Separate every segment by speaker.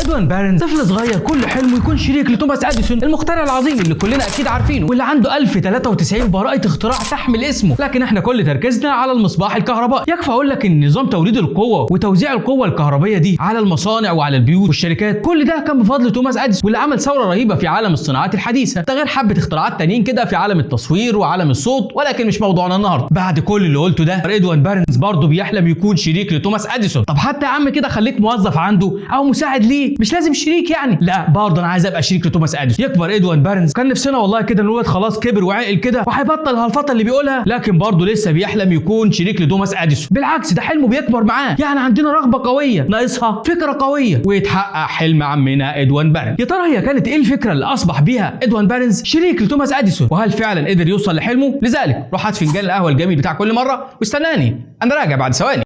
Speaker 1: ادوين بارنز طفل صغير كل حلمه يكون شريك لتوماس اديسون المخترع العظيم اللي كلنا اكيد عارفينه، واللي عنده 1093 براءة اختراع تحمل اسمه. لكن احنا كل تركيزنا على المصباح الكهربائي. يكفي اقول لك ان نظام توليد القوة وتوزيع القوة الكهربائية دي على المصانع وعلى البيوت والشركات، كل ده كان بفضل توماس اديسون، واللي عمل ثورة رهيبة في عالم الصناعات الحديثة، ده غير حبه اختراعات تانيين كده في عالم التصوير وعالم الصوت، ولكن مش موضوعنا النهارده. بعد كل اللي قلته ده، ادوين بارنز برضه بيحلم يكون شريك لتوماس اديسون. طب حتى يا عم كده خليك موظف عنده او مساعد ليه، مش لازم شريك يعني. لا برضه انا عايز ابقى شريك لتوماس اديسون. يكبر ادوين بارنز، كان نفسنا والله كده ان الولد خلاص كبر وعقل كده وهيبطل الهلفطه اللي بيقولها، لكن برضه لسه بيحلم يكون شريك لتوماس اديسون. بالعكس ده حلمه بيكبر معاه، يعني عندنا رغبة قوية ناقصها فكرة قوية ويتحقق حلم عمنا ادوين بارنز. يا ترى هي كانت ايه الفكرة اللي اصبح بيها ادوين بارنز شريك لتوماس اديسون؟ وهل فعلا قدر يوصل لحلمه؟ لذلك روح هات فنجان القهوة الجميل بتاع كل مرة واستناني، انا راجع بعد ثواني.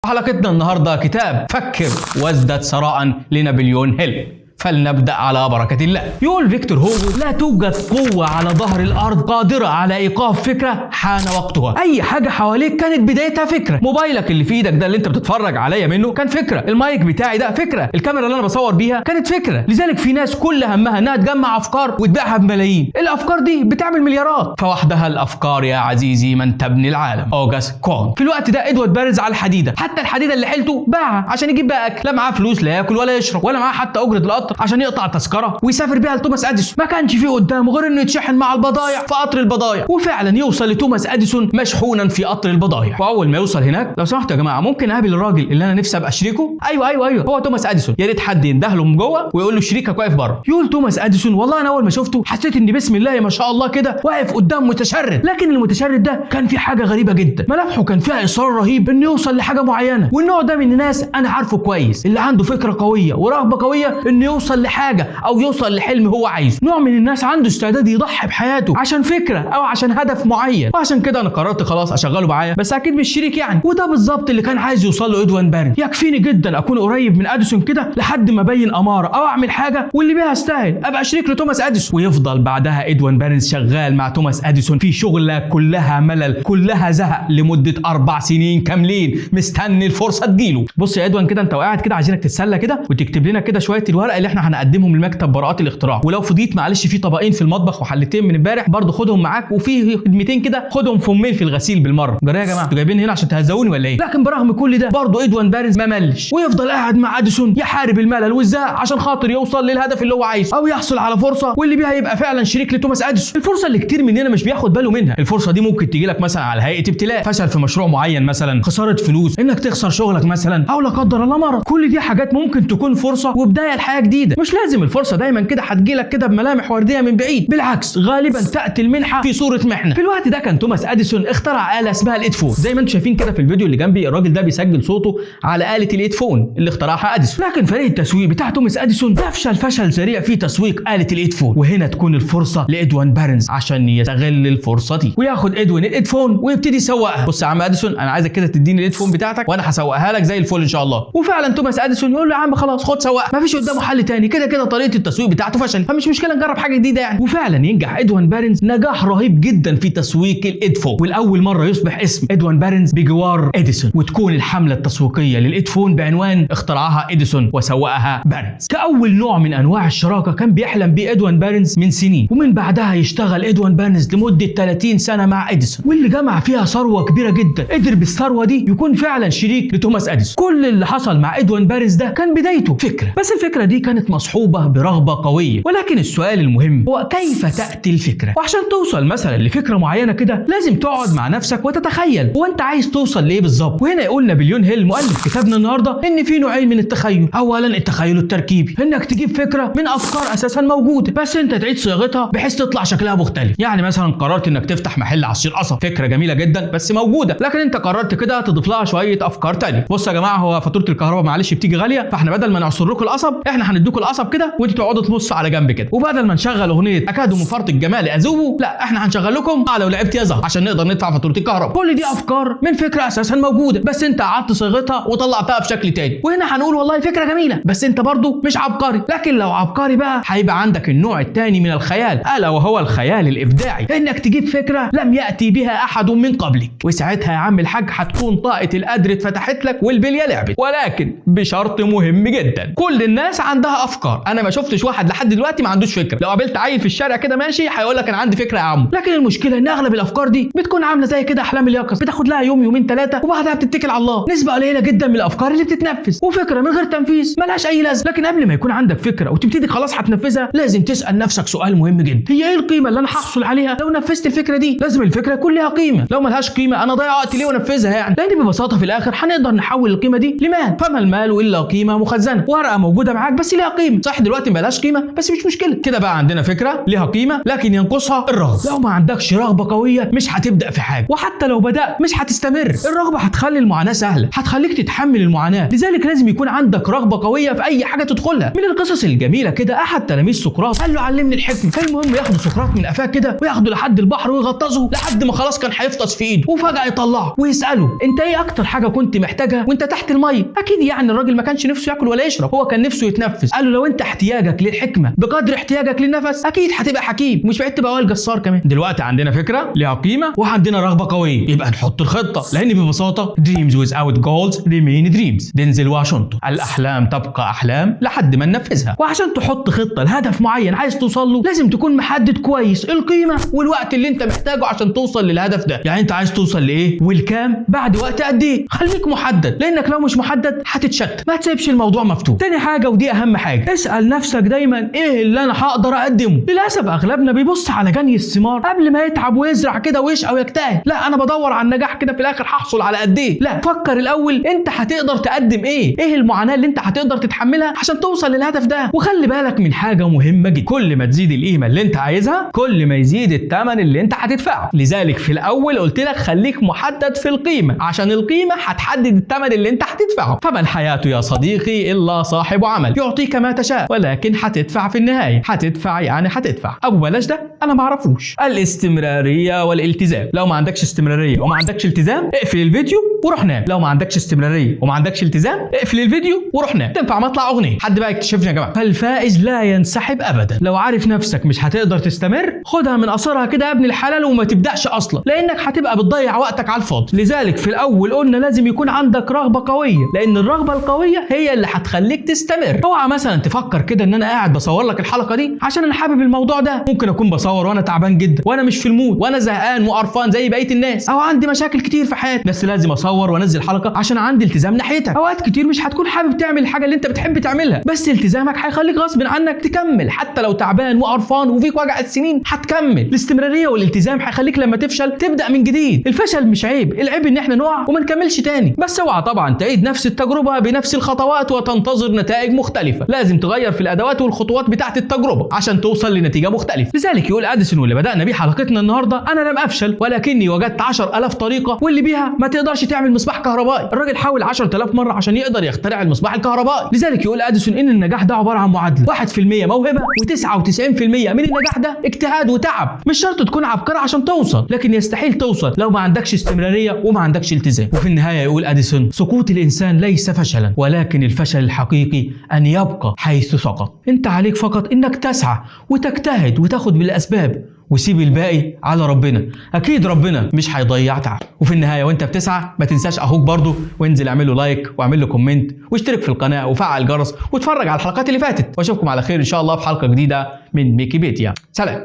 Speaker 1: حلقتنا النهارده كتاب فكر وازدد ثراء لنابليون هيل. فلنبدأ على بركة الله. يقول فيكتور هوجو: لا توجد قوة على ظهر الأرض قادرة على إيقاف فكرة حان وقتها. أي حاجة حواليك كانت بدايتها فكرة. موبايلك اللي في إيدك ده اللي أنت بتتفرج عليا منه كان فكرة، المايك بتاعي ده فكرة، الكاميرا اللي أنا بصور بيها كانت فكرة. لذلك في ناس كل همها إنها تجمع أفكار وتبيعها بملايين، الأفكار دي بتعمل مليارات. فوحدها الأفكار يا عزيزي من تبني العالم. أوجاست كون. في الوقت ده إدوارد بارنز على الحديدة، حتى الحديدة اللي حيلته باعها عشان يجيب بقى أكل. لا معاه فلوس لا ياكل ولا يشرب، ولا معاه حتى أجرة القطر عشان يقطع تذكره ويسافر بيها لتوماس اديسون. ما كانش فيه قدامه غير انه يتشحن مع البضايع في قطر البضايع، وفعلا يوصل لتوماس اديسون مشحونا في قطر البضايع. واول ما يوصل هناك: لو سمحتوا يا جماعة ممكن اقابل الراجل اللي انا نفسي ابقى شريكه؟ ايوه ايوه ايوه، هو توماس اديسون. يا ريت حد ينده له من جوه ويقول له شريكك واقف بره. يقول توماس اديسون: والله انا اول ما شفته حسيت ان بسم الله ما شاء الله كده واقف قدام متشرد، لكن المتشرد ده كان في حاجة غريبة جدا، ملامحه كان فيها اصرار رهيب انه يوصل لحاجة معينة. والنوع ده من الناس انا عارفه كويس، اللي عنده فكرة قوية ورغبه قوية انه يوصل لحاجة او يوصل لحلم هو عايزه. نوع من الناس عنده استعداد يضحي بحياته عشان فكرة او عشان هدف معين. وعشان كده انا قررت خلاص اشغله معايا، بس اكيد مش شريك يعني. وده بالظبط اللي كان عايز يوصل له ادوين بارنز. يكفيني جدا اكون قريب من اديسون كده لحد ما ابين اماره او اعمل حاجة واللي بيها استاهل ابقى شريك لتوماس اديسون. ويفضل بعدها ادوين بارنز شغال مع توماس اديسون في شغله كلها ملل كلها زهق لمدة 4 سنين كاملين، مستني الفرصة تجيله. بص يا ادوين كده، انت وقاعد كده عايزينك تتسلى كده وتكتب لنا كده شوية الورق اللي احنا هنقدمهم لمكتب براءات الاختراع. ولو فضيت معلش في طبقين في المطبخ وحلتين من امبارح برضه خدهم معاك، وفي خدمتين كده خدهم فمين في الغسيل بالمرة. جرى يا جماعة انتوا جايبين هنا عشان تهزقوني ولا ايه؟ لكن برغم كل ده برضه ادوين بارنز ما ملش، ويفضل قاعد مع اديسون يحارب الملل والزهق عشان خاطر يوصل للهدف اللي هو عايزه او يحصل على فرصة واللي بيها يبقى فعلا شريك لتوماس اديسون. الفرصة اللي كتير مننا مش بياخد باله منها، الفرصة دي ممكن تيجي لك مثلا على هيئة ابتلاء، فشل في مشروع معين مثلا، خسارة فلوس، انك تخسر شغلك مثلا، او لا قدر الله مرض. كل دي حاجات ممكن تكون فرصة وبداية لحياه جديدة. مش لازم الفرصة دايما كده هتجيلك كده بملامح وردية من بعيد، بالعكس غالبا تاتي المنحة في صوره محنة. في الوقت ده كان توماس اديسون اخترع آلة اسمها ال Ediphone. زي ما انتم شايفين كده في الفيديو اللي جنبي، الراجل ده بيسجل صوته على آلة ال Ediphone اللي اخترعها اديسون. لكن فريق التسويق بتاع توماس اديسون فشل فشل ذريع في تسويق آلة ال Ediphone. وهنا تكون الفرصة لادوين بارنز عشان يستغل الفرصة دي وياخد ادوين ال Ediphone ويبتدي يسوقها. بص يا عم اديسون، انا عايزك كده تديني ال Ediphone بتاعتك وانا هسوقها لك زي الفل ان شاء الله. وفعلا توماس اديسون يقول له يا عم خلاص خد سوقها، مفيش قدامه حل تاني، كده كده طريقه التسويق بتاعته فشلت، فمش مشكلة نجرب حاجة جديدة يعني. وفعلا ينجح ادوين بارنز نجاح رهيب جدا في تسويق ال Ediphone، ولاول مرة يصبح اسم ادوين بارنز بجوار اديسون، وتكون الحملة التسويقية لل Ediphone بعنوان اخترعها اديسون وسوقها بارنز. كاول نوع من انواع الشراكة كان بيحلم بيه ادوين بارنز من سنين، ومن بعدها يشتغل ادوين بارنز لمدة 30 سنة مع اديسون، واللي جمع فيها ثروة كبيرة جدا، قدر بالثروه دي يكون فعلا شريك لتوماس اديسون. كل اللي حصل مع ادوين بارنز ده كان بدايته فكرة، بس الفكرة دي كانت مصحوبه برغبه قوية. ولكن السؤال المهم هو كيف تاتي الفكرة؟ وعشان توصل مثلا لفكرة معينة كده لازم تقعد مع نفسك وتتخيل هو انت عايز توصل لايه بالظبط. وهنا يقول نابليون هيل مؤلف كتابنا النهارده ان في نوعين من التخيل. اولا التخيل التركيبي، انك تجيب فكرة من افكار اساسا موجودة بس انت تعيد صياغتها بحيث تطلع شكلها مختلف. يعني مثلا قررت انك تفتح محل عصير قصب، فكرة جميلة جدا بس موجودة، لكن انت قررت كده تضيف لها شوية افكار تانية. بصوا يا جماعة، هو فاتورة الكهرباء معلش بتيجي غالية، فاحنا بدل ما نعصر لكم القصب احنا هنديكم هندوكوا القصب كده وانتوا تقعدوا تبصوا على جنب كده، وبدل ما نشغل اغنية اكاد من فرط الجمال اذوبه، لا احنا هنشغل لكم لو لعبت يا زهر عشان نقدر ندفع فاتورة الكهرباء. كل دي افكار من فكرة اساسا موجودة، بس انت قعدت صيغتها وطلعتها بشكل تاني. وهنا هنقول والله فكرة جميلة، بس انت برضو مش عبقري. لكن لو عبقري بقى هيبقى عندك النوع الثاني من الخيال، الا وهو الخيال الابداعي، انك تجيب فكرة لم ياتي بها احد من قبلك، وساعتها يا عم الحاج هتكون طاقة القدر اتفتحت لك والبليه لعبت. ولكن بشرط مهم جدا، كل الناس عندها افكار، انا ما شفتش واحد لحد دلوقتي ما عندوش فكرة. لو قابلت عيل في الشارع كده ماشي هيقول لك انا عندي فكرة يا عم. لكن المشكلة ان اغلب الافكار دي بتكون عامله زي كده احلام اليقظة، بتاخد لها يوم يومين 3 وبعدها بتتكل على الله. نسبه قليله جدا من الافكار اللي بتتنفذ، وفكره من غير تنفيذ ملهاش اي لازمه. لكن قبل ما يكون عندك فكرة وتبتدي خلاص هتنفذها، لازم تسال نفسك سؤال مهم جدا، هي ايه القيمة اللي انا هحصل عليها لو نفذت الفكرة دي؟ لازم الفكرة يكون ليها قيمة، لو ملهاش قيمة انا ضيع وقتي ليه وانفذها يعني؟ لان ببساطة في الاخر هنقدر نحول القيمة دي لمال، فما المال الا قيمة مخزنة، ورقة موجودة معاك بس ليها قيمة. صح دلوقتي ملهاش قيمة بس مش مشكلة. كده بقى عندنا فكرة ليها قيمة لكن ينقصها الرغبة. لو ما عندكش رغبة قوية مش هتبدا في حاجة، وحتى لو بدات مش هتستمر. الرغبة هتخلي المعاناة سهلة، هتخليك تتحمل المعاناة، لذلك لازم يكون عندك رغبة قوية في اي حاجة تدخلها. من القصص الجميلة كده، احد تلاميذ سقراط قال له علمني الحكمة، فالمهم ياخد سقراط من قفاه كده وياخده لحد البحر ويغطسه لحد ما خلاص كان هيفطس في ايده، وفجاة يطلعه ويساله انت ايه اكتر حاجة كنت محتاجها وانت تحت المية؟ اكيد يعني الراجل ما كانش نفسه ياكل ولا يشرب، هو كان نفسه يتنفس. قال له لو انت احتياجك للحكمة بقدر احتياجك للنفس اكيد هتبقى حكيم، ومش بعيد تبقى وائل جسار كمان. دلوقتي عندنا فكرة ليها قيمة وعندنا رغبة قوية، يبقى نحط الخطة، لان ببساطة dreams without goals remain dreams. دينزل واشنطن، الاحلام تبقى احلام لحد ما ننفذها. وعشان تحط خطه لهدف معين عايز توصل له لازم تكون محدد كويس القيمة والوقت اللي انت محتاجه عشان توصل للهدف ده. يعني انت عايز توصل لايه والكام بعد وقت قد ايه، خليك محدد، لانك لو مش محدد هتتشتت، ما تسيبش الموضوع مفتوح. تاني حاجة ودي اهم حاجة، اسال نفسك دايما ايه اللي انا هقدر اقدمه. للاسف اغلبنا بيبص على جني الثمار قبل ما يتعب ويزرع كده ويشقى ويجتهد. لا انا بدور على النجاح كده في الاخر هحصل على قد ايه. لا، فكر الاول انت هتقدر تقدم ايه، ايه المعاناة اللي انت هتقدر تتحملها عشان توصل للهدف ده. وخلي بالك من حاجة مهمة جدا، كل ما تزيد القيمة اللي انت عايزها كل ما يزيد الثمن اللي انت هتدفعه. لذلك في الاول قلت لك خليك محدد في القيمة، عشان القيمة هتحدد الثمن اللي انت هتدفعه. فما الحياة يا صديقي الا صاحب عمل يعطيك ما تشاء، ولكن هتدفع في النهاية، هتدفع يعني هتدفع. ابو بلاش ده انا ما اعرفوش. الاستمرارية والالتزام، لو ما عندكش استمرارية وما عندكش التزام اقفل الفيديو وروح نام. لو ما عندكش استمرارية وما عندكش التزام اقفل الفيديو وروح نام. تنفع ما اطلع اغنية حد بقى يكتشفني يا جماعة. فالفائز لا ينسحب ابدا. لو عارف نفسك مش هتقدر تستمر خدها من قصرها كده يا ابن الحلال وما تبداش اصلا، لانك هتبقى بتضيع وقتك على الفاضي. لذلك في الاول قلنا لازم يكون عندك رغبة قوية، لان الرغبة القوية هي اللي هتخليك تستمر. اوعى مثلا تفكر كده ان انا قاعد بصور لك الحلقة دي عشان انا حابب الموضوع ده. ممكن اكون بصور وانا تعبان جدا وانا مش في ال mood وانا زهقان وقرفان زي بقية الناس، او عندي مشاكل كتير في حياتي، بس لازم اصور وانزل حلقة عشان عندي التزام ناحيتك. اوقات كتير مش هتكون حابب تعمل الحاجة اللي انت بتحب تعملها، بس التزامك هيخليك غصب عنك تكمل حتى لو تعبان وقرفان وفيك وجع السنين هتكمل. الاستمرارية والالتزام هيخليك لما تفشل تبدا من جديد. الفشل مش عيب، العيب ان احنا نقع وما نكملش تاني. بس اوعى طبعا تعيد نفس التجربة بنفس الخطوات وتنتظر نتائج مختلفة. لازم تغير في الادوات والخطوات بتاعه التجربة عشان توصل لنتيجة مختلفة. لذلك يقول اديسون واللي بدانا بيه حلقتنا النهارده، انا لم افشل ولكني وجدت 10,000 طريقه واللي بيها ما تقدرش تعمل مصباح كهربائي. الراجل حاول 10,000 مرة عشان يقدر يخترع المصباح الكهربائي. لذلك يقول اديسون ان النجاح ده عبارة عن معادلة، 1% موهبة و99% من النجاح ده اجتهاد وتعب. مش شرط تكون عبقري عشان توصل، لكن يستحيل توصل لو ما عندكش استمرارية وما عندكش التزام. وفي النهاية يقول اديسون سقوط الانسان ليس فشلا، ولكن الفشل الحقيقي ان يبقى حيث سقط. انت عليك فقط انك تسعى وتجتهد وتاخد بالاسباب وسيب الباقي على ربنا، اكيد ربنا مش هيضيع تعب. وفي النهاية وانت بتسعى ما تنساش اخوك برضو، وانزل اعمل له like واعمل له comment واشترك في القناة وفعل الجرس واتفرج على الحلقات اللي فاتت، واشوفكم على خير ان شاء الله في حلقة جديدة من ميكيبيديا. سلام.